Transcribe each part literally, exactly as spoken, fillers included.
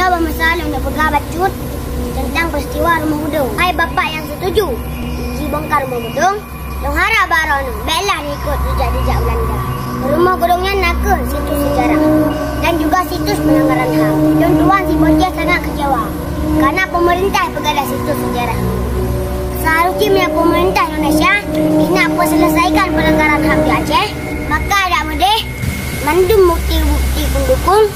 Bak masa lôn peugah bacut teuntang peuristiwa Rumoh Geudong. Hai bapak nyang setuju jibongkar Rumoh Geudong, lôn harap bak droeneuh bèk lah ikot jijak-jijak Beulanda. Rumoh Geudong nyan nakeuh situs seujarah dan juga situs peulanggaran HAM. Lôn tuan si Boceh sangat keucewa karena peumeurintah peugadôh situs seujarah. Seuharusjih meunyoe peumeurintah Indonesia jih na peuseuleusaikan peulanggaran HAM di Aceh, maka dak meudeh mandum bukti-bukti peundukung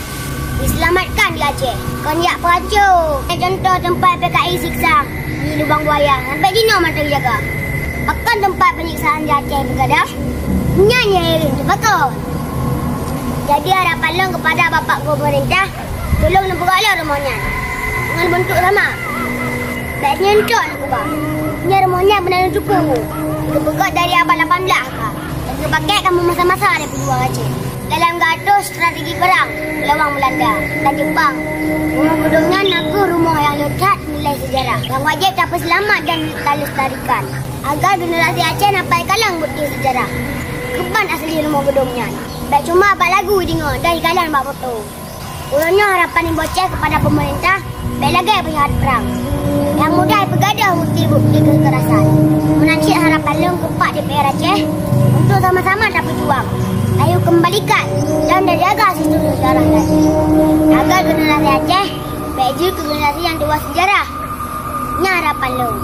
diseulamatkan di Aceh. Kon jak peuhancô. Contoh teumpat P K I siksa di Lubang Buaya sampai jinoe mantong jaga. Pakon teumpat penyiksaan di Aceh Begadang? Nyan nyang hireuen teupakon. Jadi harapan lôn kepada Bapak Gubernur, tolong neupeugah lé rumoh nyan ngon beuntuk sama. Bèk nyentok neukeubah. Nyan rumoh nyan beuna neutupeue. Geupeugöt dari abad lapan belas ka. Dan geupakè kamoe masa-masa lé pejuang Aceh dalam geuatô strategi perang melawan Belanda dan Jepang. Rumoh Geudong nyan nakeuh rumoh nyang le that nilai sejarah nyang wajéb tapeuseulamat dan talestarikan agar generasi Aceh na payah kalon bukti sejarah keuban asli rumoh Geudong nyan. Bèk cuma bak lagu jideungö dan jikalon bak foto. Uroe nyoe harapan Ibu Aceh kepada pemerintah, bèk lagèe penjahat perang nyang mudah peugadôh bukti-bukti kekerasan. Meunan cit harapan lôn keu Pak D P R Aceh untuk sama-sama tapeujuang, ayue kembalikan dan tajaga situs sejarah tadi, agar generasi Aceh bèk jeuet keu generasi nyang tuwoe sejarah. Nyan harapan lôn.